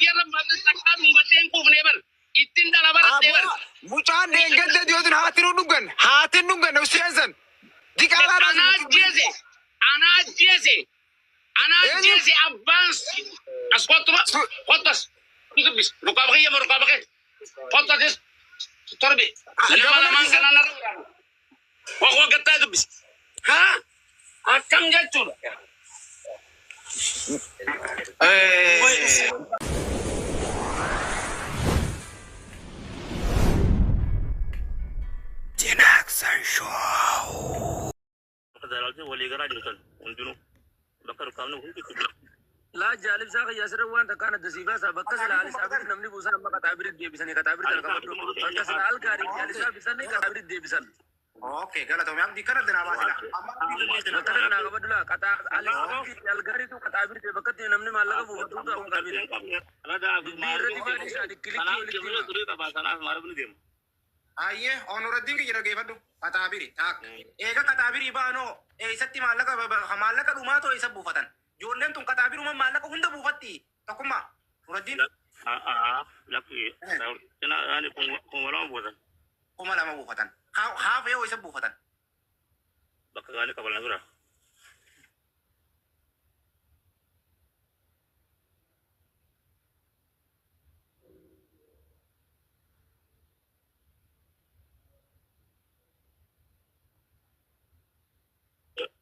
Harargeerra takkaa dhungadhee hin quufnee bar. Ittiin dhala baradhee bar. Aboo mucaan deengadda dhiyootin haati nu dhuggan haatiin dhuggan usiyansan diqaalaa Anaa ajjeese. Anaa ajjeese. Anaa Eenyu? ajjeese abbaan as kottu kottu as dubbis. Ruqaa kiyya moo ruqaa kee. Kottu atis torbe. Nama lamaan kana narra waraana. Waqwa gattaa dubbis. Haa akkam jechuudha. Walii garaa jirtan hundinuu bakka rukkaafni hundi itti jira. Laa jaalibsaa kiyya asirra waan takkaan adda sii baasa bakka sila alisaa bitti namni buusan amma qaxaa birit deebisanii qaxaa birit alqabadhu bakka sila algaariif jaalisaa bisanii qaxaa birit deebisan. Okay, galatoomi. Abdii kana itti naa baasila. Amma abdii Bakka sana naa qabadhu laa qaxaa alisaa fi algaariitu qaxaa birit bakka itti namni maallaqa buufatuutu amma qaxaa birit. Dubbii irratti baadhisaa kilikii walitti hima. Ayyee, onuraddiin kiyya dhaggeeffadhu. Qaxaabiri, taak. Eega qaxaabirii baanoo eessatti maallaqa maallaqa dhumaa too eessa buufatan? Ijoolleen tun qaxaabiruma maallaqa hunda buufatti. Tokkummaa. Nuraddiin 2000 buufatan. Haafee hoo eessa buufatan? Bakka gaarii qaban bira.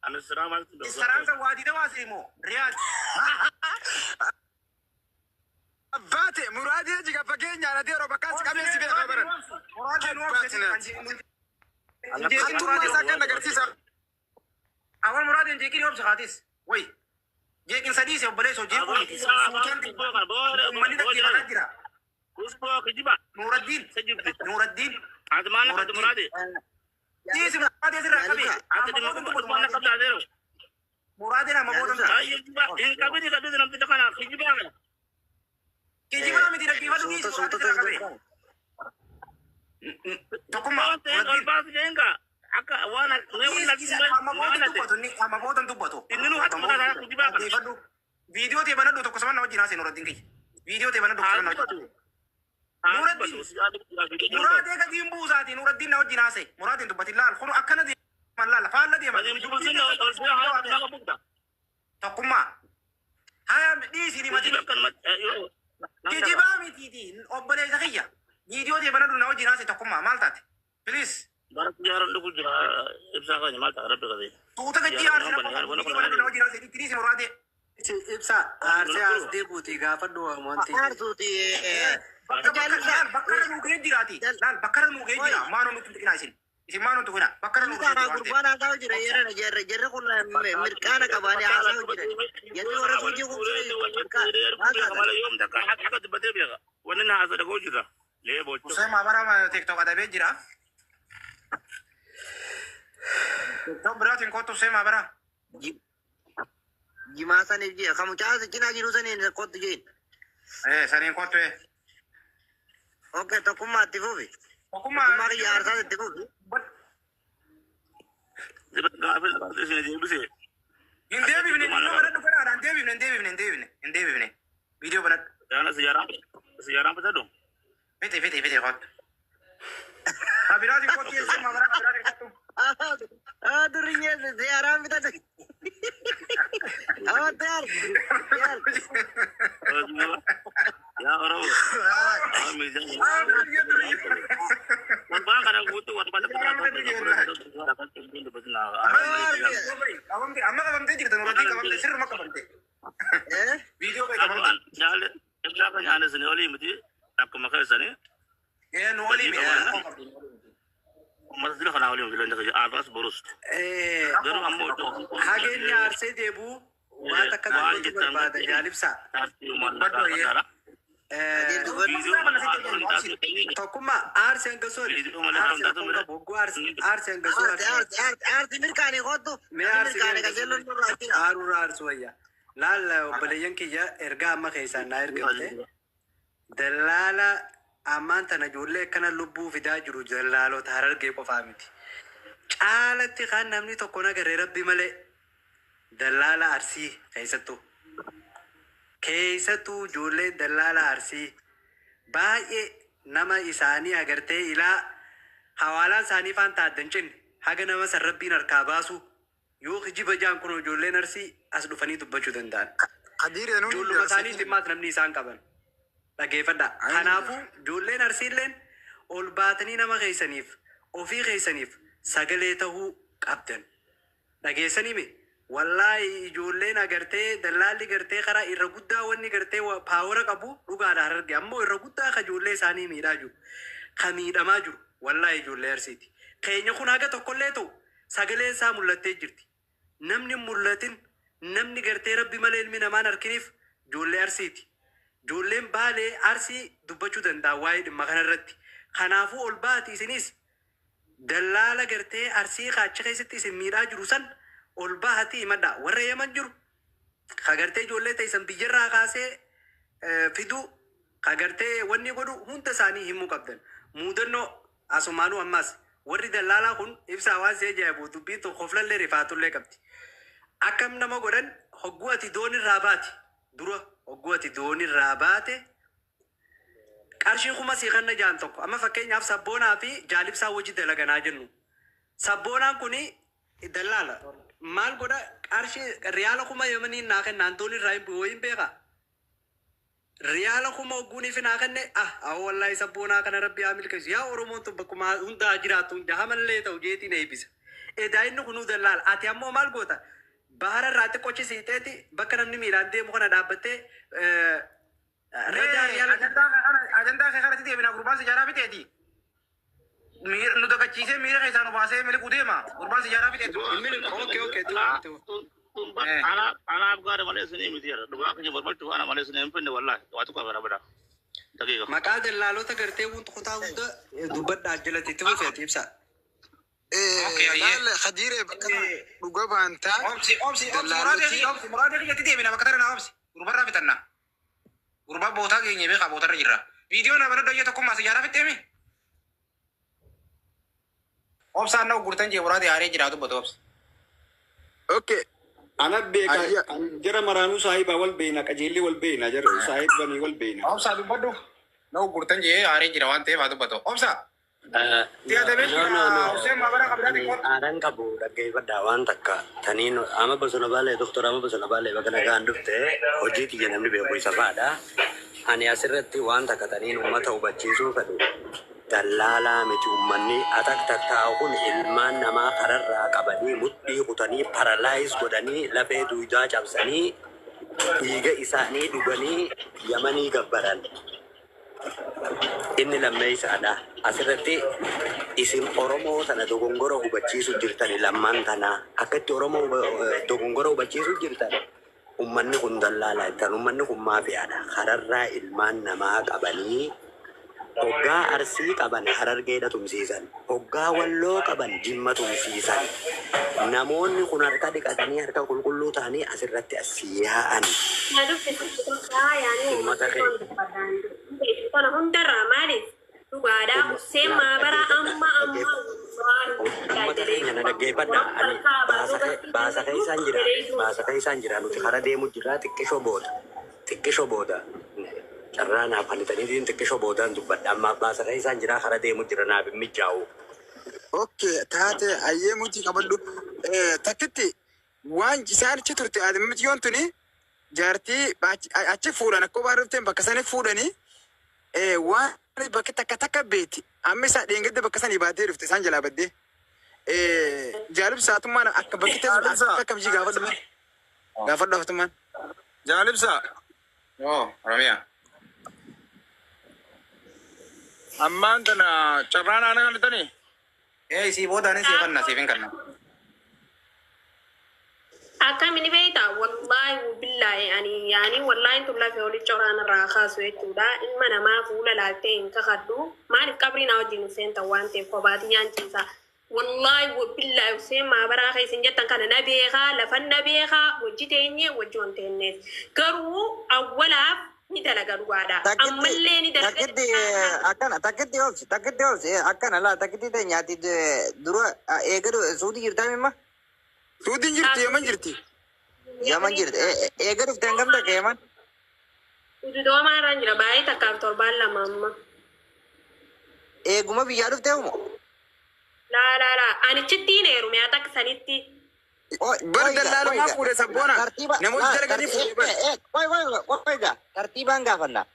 Anis siraa maaltu Saraan san waadii tawaasii moo? Riyaad. Baate muraadii achi gaffa keenyaan ati yeroo bakka as qabee si beekaa baran. Muraadii nu obse. Hattummaa isaa kan agarsiisa. Awwal muraadiin jeeqin obse kaatis. Wayi. Jeeqin sadii se obboleessoo jeequu miti. Suutaan uummanni dhaggeeffataa jira. Nuuraddiin. Nuuraddiin. Dhiisi muraadii asirraa qabe. Amma boodan dubbatu muraadiin. Muraadiin amma boodan dubbatu. Kijibaa miti dhaggeeffadhu dhiisi muraadii asirraa qabe. Tokkummaa. Nuuraddiin. Dhiisi amma boodan dubbatu inni amma boodan dubbatu. Dhaggeeffadhu. Viidiyoo ta'e banadhu tokko saman na wajjin haasee Nuuraddiin kiyya. Viidiyoo ta'e banadhu tokko saman na wajjin. Muraadee gadiin buusaati Nuuraddiin na wajjin haasee. Muraadiin dubbatin laal kun akkana deeman laala faalla deeman. Tokkummaa. Haya dhiisi ni matin. Kijibaa mitiiti obboleessa kiyya. Viidiyoo ta'e banadhu na wajjin haasee tokkummaa maal taate? Please. Tuuta gajjii aarsi na viidiyoo banadhu na wajjin haasee itti dhiisi muraadee. Ibsa aarsee as deebuuti gaafadhu wanti. Aarsuuti. Bakka bakka laal bakka irra nuu ga'ee jiraati. Laal bakka irra nuu ga'ee jira. Maanoo nutti hin tuqinaa isin. Isin maanoo tuqinaa. Bakka irra nuu ga'ee jira waan ta'eef. Gurbaan haasaa jira yeroo jarri jarri kun mirqaana qabaanii haasaa jira. Jarri warra suutii kun maal taatan? Usee maabara TikTok adabee jira. TikTok biraatiin kottu usee maabara. Jimaa saniif jira. Kan mucaa cinaa jiru saniin kottu jeen. Eh saniin kottu eh. Okay, tokkummaa itti fufi. Tokkummaa. Tokkummaa kiyya aarsaas itti fufi. Hin deebifne viidiyoo banadhu kanaadha. Hin deebifne hin deebifne hin deebifne hin deebifne. Viidiyoo banadhu. Fixi fixi fixi kottu. Kabiraatiin kottu usee maabara kabiraatiin kottu. Durinyee siyaaraan bitate. Amma tiyaar. Tiyaar. Qabamte amma qabamtee jirta Nuuraddiin qabamte sirruma qabamte. Viidiyoo kee qabamte. Eh nu olii miti. Hageenyi aarsee deebuu waan takka dubbatu barbaada jaalibsaa. Tokkummaa aarsee hangasoo aarsee rakkoon qabu hogguu aarsee hangasoo Aarti aarti aarti aarti mirkaanii kottu. Mee aarsee Mirkaanii qajeelloon nurraa jira. Aarurra aarsuu wayya. Laal obboleeyyan kiyya ergaa amma keessaan naa ergamte. Dallaala ammaan tana ijoollee akkana lubbuu fidaa jiru dallaalota Harargee qofaa miti. Caalatti kan namni tokko nagarre rabbi malee dallaala Arsii keessattuu. Keessattuu ijoolleen dallaala Arsii baay'ee nama isaanii agartee ilaa hawaalaan isaanii faan taaddan cinne haga nama san rabbiin harkaa baasu yoo kijiba jaan kun ijoolleen Arsii as dhufanii dubbachuu danda'an. Kadiir nuun Ijoolluma isaaniitti immaas namni isaan qaban. Dhaggeeffadhaa. Kanaafuu ijoolleen Arsiilleen ol baatanii nama keessaniif ofii keessaniif sagalee tahuu qabdan. Dhageessanii mi? Wallaahi ijoolleen agartee dallaalli gartee karaa irra guddaa wanni gartee power qabu dhugaadha Hararge. Ammoo irra guddaa ka ijoollee isaanii miidhaa jiru. Ka miidhamaa jiru wallaahi ijoollee Arsiiti. Keenya kun haga tokkollee ta'u sagaleen isaa mul'attee jirti. Namni hin mul'atin, namni gartee rabbi malee ilmi namaan harkiniif ijoollee Arsiiti. Ijoolleen Baalee Arsii dubbachuu danda'a waa'ee dhimma kanarratti. Kanaafuu ol baati isinis dallaala gartee Arsii kaacha keessatti isin miidhaa jiru san ol baati himadha. Warra Yaman jiru ka gartee ijoollee teessan biyyarraa kaasee fiduu ka gartee wanni godhu hunda isaanii himuu qabdan. Muudannoo asumaanuu ammas warri dallaalaa kun ibsa hawaasa ajaa'ibu dubbiin tokko hoflallee rifaatullee qabdi. Akkam nama godhan, hogguu ati doonirraa baate dura, hogguu ati doonirraa baate qarshii 1000 sii kanna jaan tokko. Amma fakkeenyaaf Sabboonaa fi Jaalibsaa wajji dalaganaa jennu. Sabboonaan kuni dallaala. Maal godha? Qarshii riyaala 1000 Yemeniin naa kennaan doonirraa hin bu'u hin beekaa. Riyaala 1000 hogguuniif naa kenne, ah awwa wallaahi Sabboonaa kana rabbi haa milkeessu, yaa Oromoon tun bakkuma hundaa jiraattu hunda hamallee ta'u jeetiin eebbisa. Edaa inni kunuu dallaala. Ati ammoo maal goota? Bahara irraa xiqqoo siixeeti bakka namni miilaan deemu kana dhaabbattee radaa riyaala. Ajandaa kee kanatti deebina, gurbaan sijaaraa fixeeti. Nu dagachiisee miira keessaa nu baasee miliquu deema. Gurbaan sijaaraa fixeeti. Okay, tu. Anaaf gaara malee isin miti jira. Dhugaa keenya barbaachisu ana malee isin hin finne, wallaahi waatu qaba bada. Daqiiqa. Maqaa dallaalota gartee wanta kutaa hunda dubbadhaa jalatti itti fufeeti ibsa. Laal Khadiiree, bakka dhuga baantaa. Obsi, obsi, obsi, muraadee kiyya, obsi, muraadee kiyyatti deebina bakka tana naa obsi. Gurbarraa fixanna. Gurbaa bootaa geenye beekaa, bootarra jirra. Viidiyoo na bana dhoyyee tokkummaa sijaaraa fixeemi. Obsaan na gurgurtan jee, muraadee haaree jira dubbatu obsi. Okay. Ana beeka. Ayya. Jara maraanuu saahibaa wal beeyna, qajeelli wal beeyna, jara saahibanii wal beeyna. Obsaa dubbadhu. Na gurgurtan jee haaree jira waan ta'eef haa dubbatu. Obsaa. Tiya dabee No, no, no. Hussein Maabara qabdaa xiqqoo. Aadaan qabu dhaggeeffadhaa waan takka. Taniin ama bosona baalee, doktora, ama bosona baalee bakka nagaan dhufte hojii kiyya namni beeku isa fa'aadha. Ani asirratti waan takka taniin uummata hubachiisuu fedhu. Dallaalaa miti uummanni atak tattaa'u kun. Ilmaan namaa kararraa qabanii mudhii kutanii paralyze godhanii lafee duudaa cabsanii dhiiga isaanii dhuganii Yamanii gabbaran. Inni lammeessaadha. Asirratti isin Oromoo tana dogongora hubachiisu jirtani lammaan tana. Akkatti Oromoo dogongora hubachiisu jirtan. Ummanni kun dallaalaa jettan. Ummanni kun maafiyaadha. Kararraa ilmaan namaa qabanii hoggaa Arsii qaban Harargeedha tumsiisan. Hoggaa Walloo qaban Jimma tumsiisan. Namoonni kun harka dhiqatanii harka qulqulluu ta'anii asirratti as yaa'an. Na dubbisiisu yaani Uummata keenya. Kana hundarraa maaliif dhugaadhaa Hussein Maabaraa amma amma Uummata keenya na dhaggeeffadha. Ani baasa keessaan jira. Baasa keessaan jira. Nuti kara deemu jirra, xiqqishoo booda. Xiqqishoo booda. Carraa naaf hanitaniitiin xiqqishoo boodaan dubbadha. Amma baasa keessaan jira, kara deemu jira, naaf hin mijaa'u. Okay, taate ayyee muti qabadhu. Takkitti waan isaan achi turte aadamti tuni jaartii achi fuudhan akkoo baarrifteen bakka sanii fuudhanii waan bakka takka takka beeti. Amma isaa dheengadde bakka sanii baatee dhufte isaan jalaa baddee. Jaalibsa saatummaan akka bakki teessu akka akkam ishii gaafadhu mee? Gaafadhu haftummaan. Jaalibsa. Oo, Oromiyaa. Ammaan tana carraan aana kan Ee, isii boodaanis siif kanna, siif hin kanna. Akkamiin beektaa? Wallaahi billaahi, ani yaani wallaahi tun lafee oli coraan irraa kaasu jechuudha. Ilma namaa fuula laaltee hin kakadhu. Maaliif qabrii naa wajjin Hussein ta'u waan ta'eef kophaati nyaanchiisa. Wallaahi billaahi, Hussein Maabaraa keessan jettan kana na beekaa, lafan na beekaa, wajji teenyee wajji waan teenyeef. Garuu awwalaaf ni dalaga dhugaadha. Ammallee ni dalaga. Takkitti akkana, takkitti obsi, takkitti obsi, akkana laa, takkitti ta'e dura eegadu Suudii jirtaa mimma? Suudiin jirti, Yaman jirti. Yaman jirti. Eega dhufte hangam takka Yaman? Dudoomaa irraan jira baay'ee takkaaf torbaan lama amma. Eeguma biyyaa dhuftee moo? Laa laa laa anichitti hin heerume haa takka sanitti. Bar dallaalumaa fuudhe sabboona. Namoota dalaganii fuudhe bar. Qoy qoy qoy gaa tartiibaan gaafanna.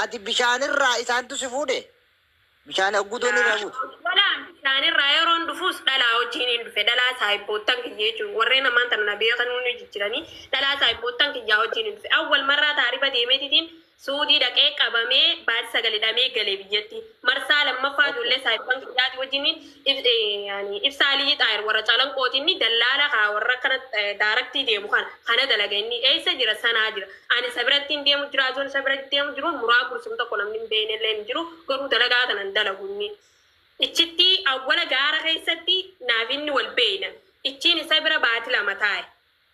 Ati bishaanirraa isaantu si fuudhe? Bishaan guutuun irraa buute. Dhalaan bishaanirraa yeroon dhufus dhalaa wajjin hin dhufe dhalaa saayibboottan kiyya jechuun warreen ammaan tana na beekan hundi jijjiiranii dhalaa saayibboottan kiyyaa wajjin hin dhufe. Awwal marraa taarifa deemeetitiin Suudii dhaqee qabamee baati sagal hidhamee gale biyyatti. Marsaa lammaffaa ijoollee saayibban kiyyaati wajjin ibsaa Aliyyi Xaayir warra Calanqooti inni dallaala kaa warra akkana daaraktii deemu kana kana dalaga inni eessa jira sanaa jira. Ani isa biratti hin deemu jira azoon isa biratti deemu jiru muraa gursum tokko namni hin beekne illee hin jiru garuu dalagaa tana hin dalagu inni. Ichitti awwala gaara keessatti naaf inni wal beeyna. Ichiin isa bira baati lama taa'e.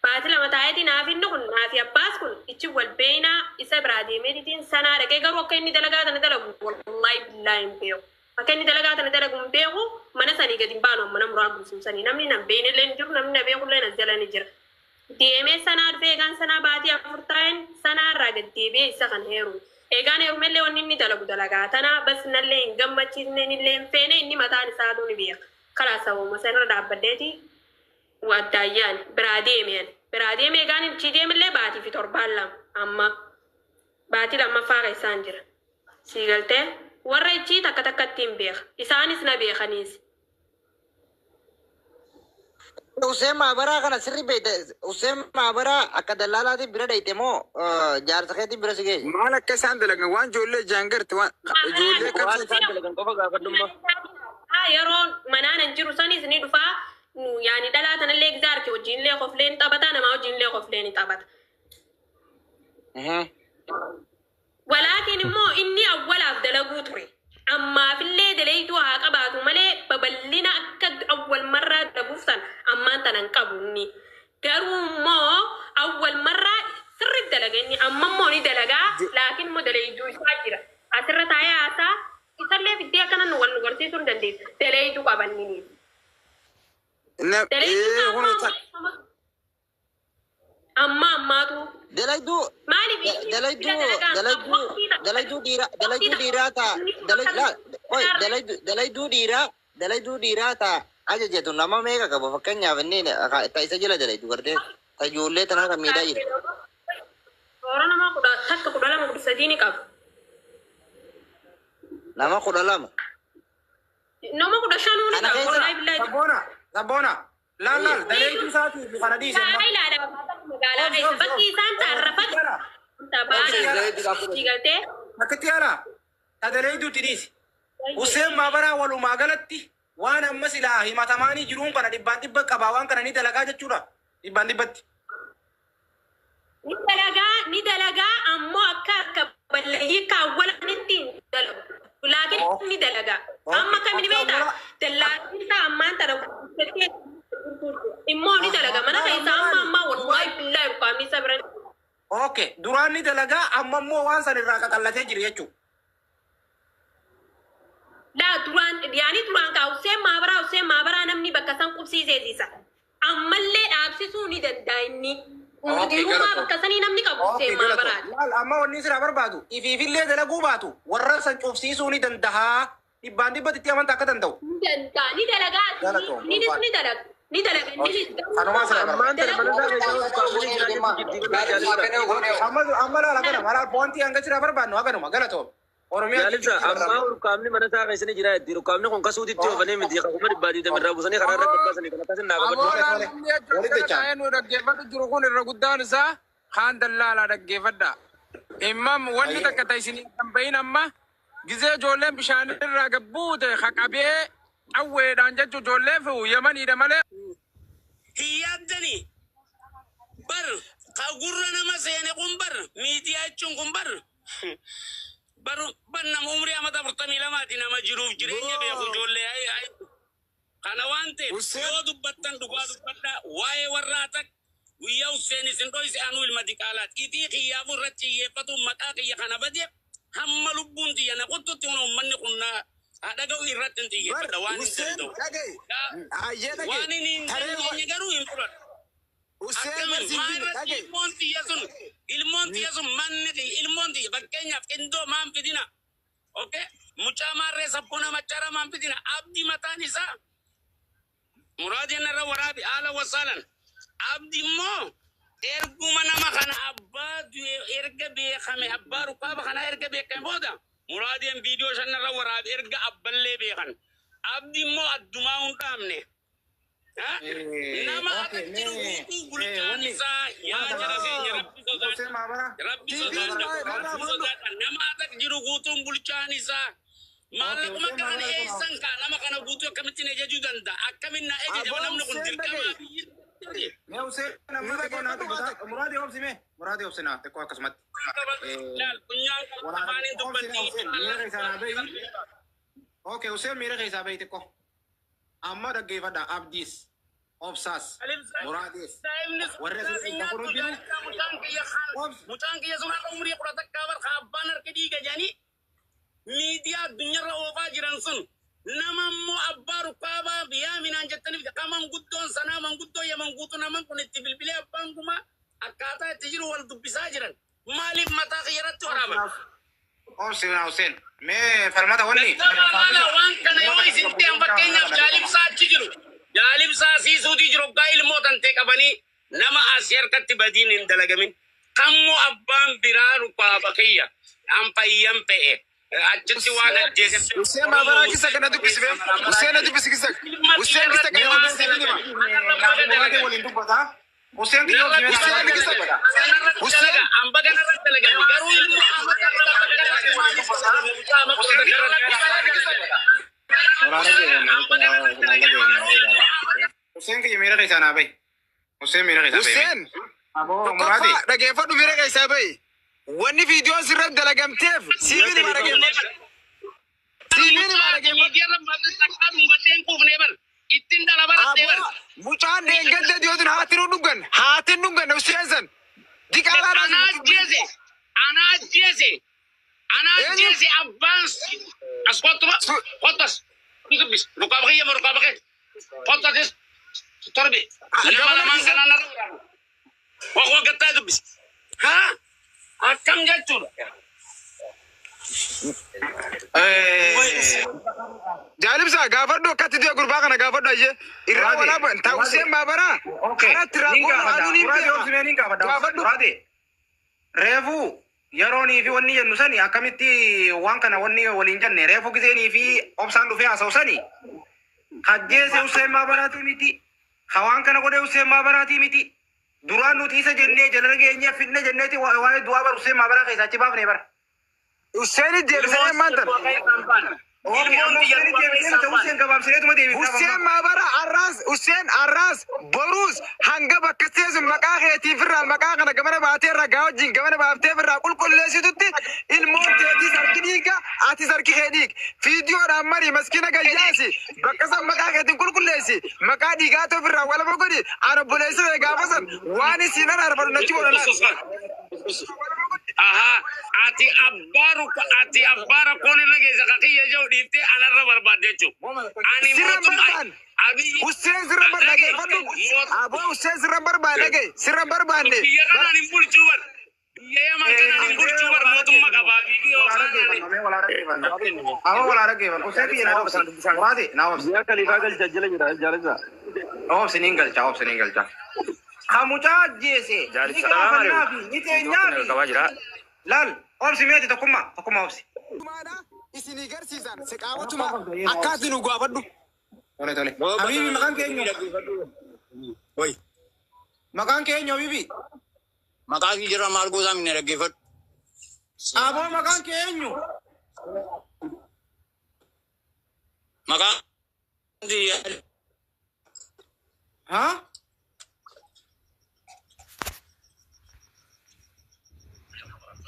Baati lama taa'eeti naaf inni kun naafi Abbaas kun ichi wal beeynaa isa biraa deemeetitiin sanaa dhaqee garuu akka inni dalagaa tana dalagu wallaahi billaahi hin beeku. Akka inni dalagaa tana dalagu hin beeku mana sanii gadi hin baanu mana muraa gursum sanii namni na hin beeynellee hin jiru namni na beekullee as jala ni jira. Deemee sanaa dhufee egaan sanaa baatii afur taa'een sanaa irraa gad deebi'ee isa kan heerume. Egaan heerumellee wanni inni dalagu dalagaa tana bas nallee hin gammachiisne nillee hin feene inni mataan isaatuu ni beeka. Kalaas sababuma san irra dhaabbadheeti waddaayyaan biraa deeme ani. Biraa deeme egaan achii deemellee baatii fi torbaan lama amma baatii lammaffaa keessaan jira. Sii galtee warra ichii takka takkatti hin beeka. Isaanis na beekaniis. Useen maabaraa kana sirri beekta. Useen maabaraa akka dallaalaatiin bira dhayte moo jaarsa keetiin bira si geesse? Maal akka isaan dalagan waan ijoollee ijaan garte waan ijoollee Waan qabsoo isaan dalagan qofa gaafadhumma. Yeroo manaan hin jiru sanis ni dhufaa nu yaani dhalaa tanallee gizaa arke wajjinillee koflee ni taphata namaa wajjinillee koflee ni taphata. Walaakin immoo inni awwalaaf dalaguu ture. Ammaafillee daleeytuu haa qabaatu malee babal'ina akka awwal marraa dalaguuf san ammaan tana hin qabu inni. Garuu immoo awwal marraa sirriitti dalaga inni amma immoo ni dalagaa laakiin immoo daleeytuu isaa jira. Asirra taa'ee haasaa isallee fiddee akkana nu wal nu barsiisuu hin dandeessu. Daleeytuu qaba inni. Na Daleeytuu ee isaa hunu amma ta amma ammaatu Dalayduu maaliif inni dalayduu sila dalagaan dalayduu waqtii takka dalayduu dhiiraa waqtii dalayduu takka dhiiraa taa inni dalay laa qoy akka dalayduu dalayduu dhiiraa dalayduu dhiiraa taa ajajatu nama meeqa qaba fakkeenyaaf inni ta isa jala dalaydu gartee ta ijoollee tanaa kan miidhaa jiru. Toora nama 11 12 13 ni qaba. Nama 12. Nama 15 ni Kana qaba. keessa Wallahi billahi. Sabboona sabboona laal laal daleeytuu isaatii fi kana dhiise amma. Magaalaa ilaala magaalaa Obsi keessa obsi bakki obsi. isaan taarrafan Obsi yaala. Obsi yaala. baay'ee galtee. Akkatti yaala. Ta daleeytuutti dhiisi. Hussein Maabaraa walumaa galatti waan amma silaa himatamaanii jiruun kana dhibbaan dhibba qabaa waan kana ni dalagaa jechuudha. Dhibbaan dhibbatti. Ni dalagaa ni dalagaa ammoo akka akka ballayyii kaawwalanitti hin dalagu. Laakiin ni dalagaa. Amma akkamiin Akka beektaa? awwala Dallaalli isaa ammaan tana gurgurtee immoo ni dalaga. Mana keessa amma ammaa wallaahi billaahi ukkaamni isa bira. Okay, duraan ni dalagaa amma immoo waan san irraa qaqallatee jira jechuudha. Laa duraan yaani duraan kaa Hussein Maabaraa Hussein Maabaraa namni bakka san qubsiiseetisa. Ammallee dhaabsisuu ni danda'a inni. Okay, Mudiirummaa galatoo. bakka sanii namni qabu Okay, Hussein galatoo. Maabaraati. Laal amma wanni sirraa barbaadu ifiifillee dalaguu baatu warra san cufsiisuu ni danda'a. Dhibbaan dhibbatti itti amantaa akka danda'u. Ni danda'a ni dalagaa Galatoo. ni ni dalaga ni dalaga inni Kanumaa sirraa Ammaan barbaadu. tana mana isaa keessa ukkaamni jira jechuun jiddiiba Amma amma laal haganuma laal pointii hanga sirraa barbaadnu haganuma galatoo. Oromiyaa Jaalibsa jijjiirraa ammaa barbaadnu. urkaamni mana isaa keessa ni jira jetti. Urkaamni kun kasuutitti oofanii miti kakuma dhibbaa digdami irraa buusanii karaa irra gabbaasanii kan akkasin naa qabadhu. Aboo Tole laal tole. namni achi Walitti jala jechaan. taa'ee nu dhaggeeffatu jiru kun irra guddaan isaa kaan dallaalaa dhaggeeffadha. Imam wanni Ayyee. takka ta isin hin bahin amma gizee ijoolleen bishaan irraa gabbuute haqabee qawweedhaan jechu ijoollee fe'u yamaniidha malee. Hin yaaddanii bar ka gurra nama seene kun bar miidiyaa jechuun kun bar bar bar nama umrii amata 42ti nama jiruuf jireenya beeku ijoollee ay ay kana waan ta'eef Hussein yoo dubbattan dhugaa dubbadhaa waa'ee warraa tak guyyaa Hussein isin dhoyse anuu ilma diqaalaati itii kiyyaafuu irratti xiyyeeffatu maqaa kiyya kana bade hamma lubbuun tiyya na quttutti kun uummanni kun na haa dhaga'u irratti hin bar xiyyeeffadha waan hin Hussein danda'u. dhaga'i hayyee dhaga'i Waan inni hin taree dandeenye garuu hin fudhadhu. Hussein bar Akkamiin maa siin irratti dhaga'i ilmoon tiyya sun ilmoon Ilmoon tiyya sun manni tiyya ilmoon tiyya fakkeenyaaf qindoo maan fidina. Okay? Mucaa maarree sabboona machaara maan fidina. Abdii mataan isaa muraadii irra waraabi haala wasaalan. Abdi immoo erguma nama kana abbaa du'e erga beekame abbaa rukaaba kana erga beekame booda muraadeen viidiyoo shan irra waraabi erga abballee beekan. Abdi immoo addumaa hin dhaabne. Nama Okay, akka jiru mee guutuu bulchaan wanni isaa yaa jara keenya rabbi Hussein sodaadha. Maabara. Rabbi TV sodaadha. irraa Rabbi fudhadhu. sodaadha. Nama akka jiru guutuun bulchaan isaa. Okay, Maallaquma Hussein kana Maabara kun eessan kaa nama kana guutuu akkamittiin ejejuu danda'a? Akkamiin na ejeja Aboo namni kun Hussein dirqama dhagaye. biyyi. Mee Hussein Ni amma xiqqoo naa dhaggeeffadhu dubbata. haa ta'e. Muraadii obsi mee. Muraadii obsi naa xiqqoo akkasumatti. Laal funyaan qabdu Walaana afaaniin obsi naa dubbatti. Hussein miira keessaa naa bahi. Okay, Hussein miira keessaa bahi xiqqoo. Amma dhaggeeffadha Abdiis, Obsaas, Muraadiis. Daa'imni sun Warri asii nyaattu kun jiru. jaalladha mucaan kiyya kan Obsi. mucaan kiyya sun har'a umurii 11 bar abbaan harki dhiiga jedhanii miidiyaa addunyaarra oofaa jiran sun nama immoo abbaa rukkaabaa biyyaa minaan jettaniif ka manguddoon sanaa manguddoo yaman guutuu naman kun itti bilbilee abbaan gumaa akkaataa itti jiru wal dubbisaa jiran maaliif mataa kiyyarratti waraaban? Obsi naa Hussein. Mee falmata wanni. Gattama laala waan kana yoo isin ta'an fakkeenyaaf jaalibsaa achi jiru. Jaalibsaa siisuutii jiru hoggaa ilmoo tantee qabanii nama asii harkatti badiin hin dalagamin. Kammoo abbaan biraa rukkaaba kiyya. An fayyan fe'e. Achitti waan ajjeese. Hussein Maabaraa kisa kana dubbisi bee. Hussein na dubbisi kisa. Ilma Hussein kisa kiyyarratti kana waan dubbisi dalagame. minima. Anarra baga Muraadii dalagame. waliin dubbata. Hussein kiyya obsi mee Hussein kisa. Anarratti Hussein dalaga. An baga narratti dalagame. Garuu ilmoo amata irratti maaliif dalagame? Mucaa amata irratti Hussein kiyya miira keessaa naa bahi. Hussein miira keessaa bahi. Hussein Aboo Muraadii. tokkoffaa dhaggeeffadhu miira keessaa bahi. Wanni viidiyoon sirratti dalagamteef siifin hima dhaggeeffadhu. Siifin hima dhaggeeffadhu. Aboo mucaan deengadda dhiyootiin haatiin hin dhugan haatiin dhugan Hussein san diqaalaadhaan eenyu gamana kisa Akkam jechuudha. Jaalibsaa gaafadhu akkatti du'e gurbaa kana gaafadhu ayyee irraa Muraadii. walaaban taa Muraadii. Hussein Maabaraa Okay. karatti Niin raakoon gaafadha. anuun hin Muraadii beeka obsi mee niin gaafadha. Obsi. gaafadhu. Muraadii. Reefuu yeroonii fi wanni jennu sani akkamitti waan kana wanni waliin jenne reefuu giseenii fi obsaan dhufee haasa'u sani hajjeese Hussein Maabaraatii miti. Ka waan kana godhe Hussein Maabaraatii miti. Duraan nuti isa jennee jala geenyee fidne jenneeti waa'ee du'aa bar Hussein Maabaraa keessaa achi baafne bara. Hussein deebisanii ammaan tana. Okay, amma Hussein deebisee nuti Hussein gabaabsineetuma deebifnaa Hussein amma. Maabara arraas Hussein arraas boruus hanga bakka seesun maqaa keetiif irraa maqaa kana gamana baatee irraa gaa wajjin gamana baaftee irraa qulqulleessitutti ilmoon teetiis harki dhiiga atis harki kee dhiig fiidiyoodhaan marii maskiina gayyaasi bakka san maqaa keetiin qulqulleessi maqaa dhiigaa ta'uuf irraa walaba godhi an obboleessi kee gaafa san waan isiin arfadhu nachi godhanaan. Aha, ati abbaa rukka ati abbaa rakkoon irra geessa kakiyya jiru dhiiftee anarra barbaadde jechuudha. Ani Sirra mootummaa barbaanne. abiyyi Hussein sirra bar dhage dhageeffadhu. Aboo Hussein sirra barbaanne dhagaye sirra barbaanne. biyya kanaan hin bulchuu bar biyya yaman kanaan hin bulchuu bar mootummaa qabaa biyya Walaa yookaan dhaggeeffannu mee walaa dhaggeeffannu. Amma walaa dhaggeeffannu. Hussein kiyya naa obsi. Muraadii naa obsi. Biyya Khaliifaa galcha jala jira jaalisa. Obsi niin galcha obsi niin galcha. Ka mucaa ajjeese ni gaafannaa fi ni teenyaa fi qabaa jira. laal obsi meeti tokkummaa tokkummaa obsi. Tumaadha isinii garsiisan siqaawwatuma akkaatiin nu gaafadhu. Tole tole. Habibi maqaan kee eenyu? Oi. Maqaan kee eenyu Habibi? Maqaa kii jira maal gootaa minna dhaggeeffadhu. Aboo maqaan kee eenyu? Maqaa Haa?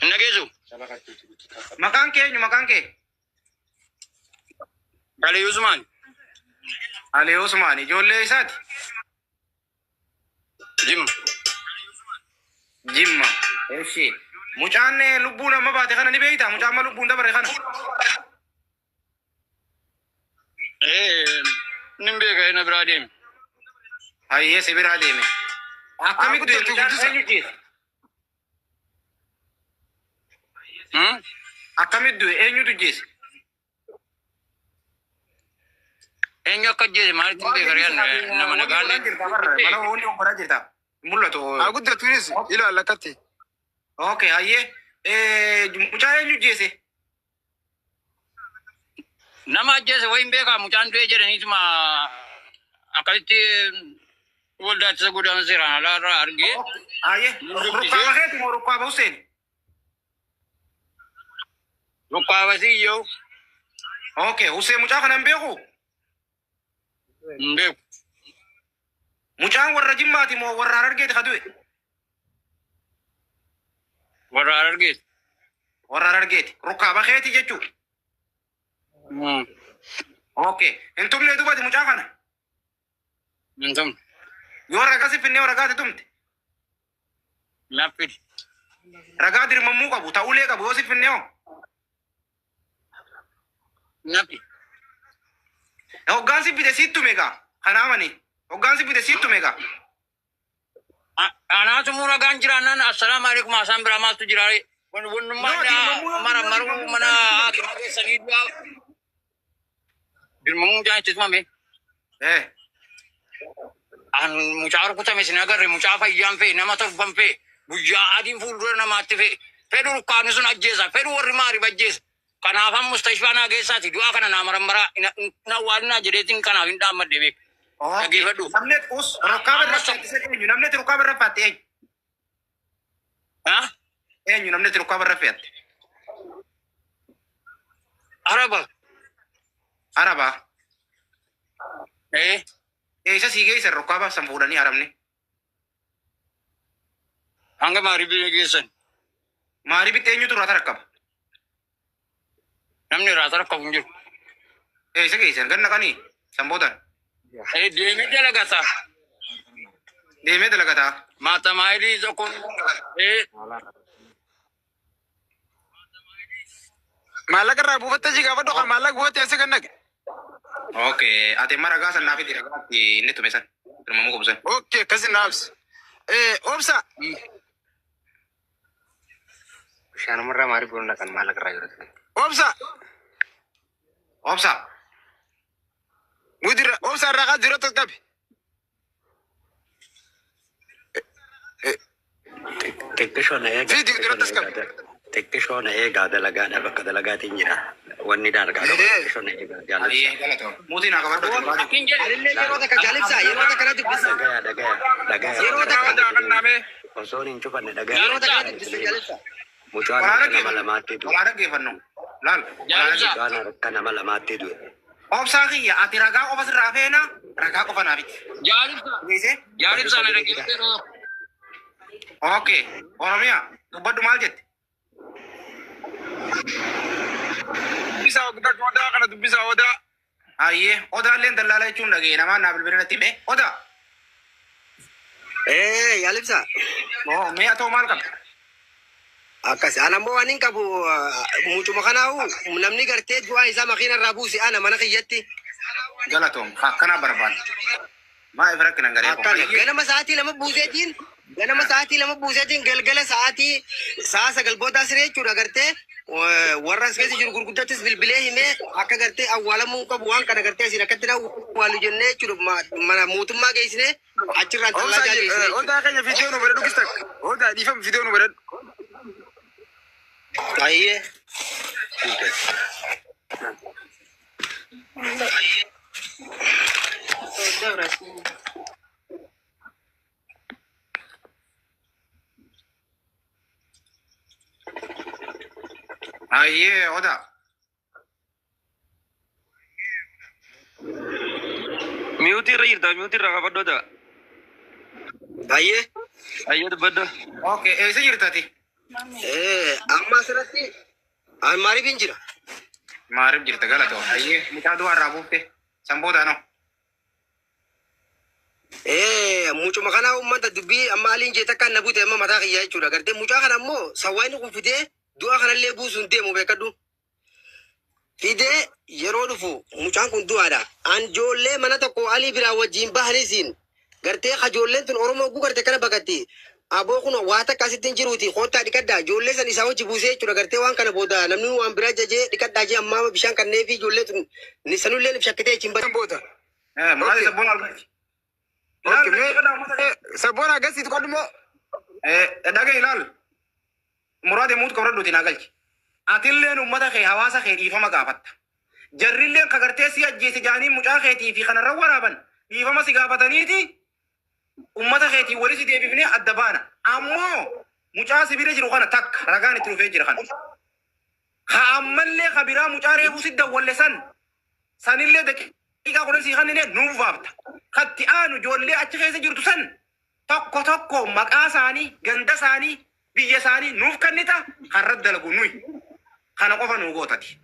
hin dhageessu. Maqaan kee eenyu maqaan kee? Ali Usmaan. Ali Usmaan ijoollee isaati. Jimma. Jimma. Eshi. Mucaan lubbuun amma baate kana ni beektaa? Mucaan amma lubbuun dabare kana. Nin beeka inni biraa deeme. Hayyee si biraa deeme. Akkamitti Haa, du'e mucaan guddatu, eenyu jeesse? Akkamitti du'e? Eenyutu ajjeese? Eenyu akka ajjeese maalitti hin beekariyaan nama nagaan. Mana wanni obboraa jirta. Mul'atu. Haa guddatuunis ilaalla akkatti. Okay, hayyee. Mucaa eenyu ajjeese? Nama ajjeese wayin beekaa mucaan du'e jedhaniituma akkasitti waldaachisa godaan seeraan alaa irraa argee. Hayyee. Rukkaaba keeti moo rukkaaba Hussein? Rukkaaba siyyoo. Okay, Hussein mucaa kana hin beeku? Hin beeku. Mucaan warra Jimmaati moo warra Harargeeti ka du'e? Warra Harargeeti. Warra Harargeeti. Rukkaaba keeti jechuudha. Okay. Hin tumne duubati mucaa kana? Hin tumne. Yoo ragaa si finnee ragaa tumte? Laffidi. Ragaa dirmamuu qabu, ta'ulee qabu yoo si finnee hoo? Nafi. Hoggaan si fide siit tume gaa? Kanaa mani. Hoggaan si fide siit tume gaa? Anaatu muu ragaan jiraannaan assalaamu alaikum haasaan biraa maaltu jira? Wannummaa mara maruu mana haakima keessanii du'aa. Dirmamuu mucaan itti tumame. An mucaa rukutame sin agarre mucaa fayyaan fe'e nama torban fe'e guyyaa adiin fuuldura namaatti fe'e fedhu rukkaanni sun ajjeesa fedhu warri maariif ajjeesa. Kanaaf amma mustashfaa naa geessaati du'aa kana naa marammaraa na awwaalinaa jedheetiin kanaaf hin dhaammadhe beeku. Dhaggeeffadhu. Namni us rukkaaba irra faatte eenyu? Namni rukkaaba irra faatte eenyu? Eenyu namni rukkaaba irra faatte? Araba. Araba. Eessa sii geessan rukkaaba san fuudhanii arabni? Hanga maaribii geessan. Maaribitti eenyutu irraa tarakkaba? Namni irraa tarakkabu hin jiru. Eessa geessan? Ganna qanii? San boodan? Deemee dalagata. Deemee dalagataa? Maatamaayilii tokkoon. Maallaqa irraa buufattee si gaafadhu kan maallaqa buufattee asii kan naqe. Okay, ati amma ragaa san naaf itti ragaa itti inni tume san. Dirmamuu qabu san. Okay, akkasi naafsi. Obsa. Bishaanumarraa maaliif godhan kan maallaqa irraa jiru? Obsa. Obsa. Mudira obsa irraa kaa jiru tokko qabi. Xiqqishoo na eegaa. Xiqqishoo na eegaa dalagaadha bakka dalagaatiin jira. Wanni daargaa qaba. Xiqqishoo na eegaa jaalladha. Muutiin haa qabadhu. Anillee yeroo takka jaalibsa yeroo takka na dubbisa. Dhagaya dhagaya dhagaya. Yeroo takka Osoon hin cufanne dhagaya. Yeroo takka na dubbisa jaalibsa. Mucaan harka nama lamaatti du'e. Walaa dhaggeeffannu. Laal. Mucaan harka nama lamaatti du'e. Obsaa kiyya ati ragaa qofa sirraa feena ragaa qofa naaf itti. Jaalibsa. Jaalibsa na dhaggeeffate. Okay. Oromiyaa dubbadhu maal jette? Dubbisaa guddachuu odaa kana dubbisaa odaa. Hayyee odaalleen dallaala jechuun dhagee namaa naa bilbila natti hime odaa. Jaalibsa. Mee atoo maal qabda? Akkas ana ammoo waan hin qabu mucuma kanaahu namni gartee du'aa isaa makiina irraa buuse ana mana kiyyatti. Galatoom akkanaa barbaada. Maa if rakkinan garee koo. Akkana ganama sa'aatii 2 buuseetiin ganama sa'aatii 2 buuseetiin galgala sa'aatii 9:00 boodaa siree jechuudha gartee warra as keessa jiru gurguddattis bilbilee himee akka gartee awwaalamuu qabu waan kana gartee asiin akkatti na awwaalu jennee jechuudha mana mootummaa geessinee achirraan Obsa tallaa geessinee. odaa keenya viidiyoo nu bareedu kistak. Odaa dhiifama viidiyoo nu bareedu. Ayyee. Ayyee odaa. Miyuutii irra jirta miyuutii irraa qabadhu odaa. Ayyee. Ayyee dubbadhu. Okay, eessa jirta ati? Amma asirratti maariif hin jira. Maariif jirta galatoo. Ayyee mucaa du'aa irraa buufte. San booda noo. Mucuma kana uummata dubbii amma aliin jee takkaan na buute amma mataa kiyyaa jechuudha. Gartee mucaa kana ammoo sawwaayni kun fidee du'a kanallee buusuun deemu beekadhu. Fidee yeroo dhufu mucaan kun du'aadha. An ijoollee mana tokko alii biraa wajjin bahanisiin gartee kajoolleen tun Oromoo guu gartee kana bakatti. Aboo kun waa takka asitti hin jiruuti koottaa dhiqadhaa ijoollee san isaa hojii buusee jechuudha gartee waan kana booda namni waan biraa jajee dhiqadhaa jee ammaa bishaan kannee fi ijoollee tun ni sanullee ni shakkitee achiin bada. Boota. Muraadi sabboon argati. Okay, mee sabboon agarsiitu qodhumoo. Dhaga ilaal. Muraadi muut qabradhuuti naa galchi. Atilleen uummata kee hawaasa kee dhiifama gaafatta. Jarrilleen ka gartee si ajjeese jaanii mucaa keetii fi kanarra waraaban dhiifama si gaafataniiti uummata keetii wali si deebifnee adda baana. Ammoo mucaa si bira jiru kana takka ragaan itti dhufee jira kana. Ka ammallee ka biraa mucaa reefuu si dawwalle san sanillee daqiiqaa 10 sii kannine nuuf baafta. Katti aanu ijoollee achi keessa jirtu san tokko tokko maqaa isaanii ganda isaanii biyya isaanii nuuf kennita karra dalagu nuyi. Kana qofa nuu gootati.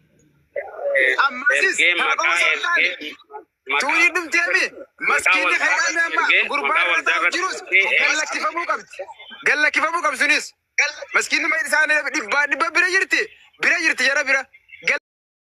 Ammasis kana qofa osoo hin taane tuunii dhumteemi maskiinni kan hidhame amma gurbaan irra taa'u jirus gallakkifamuu qabdi. Gallakkifamuu qabdi sunis. Maskiinni isaanii dhibbaa dhibba bira jirti. Bira jirti jara bira.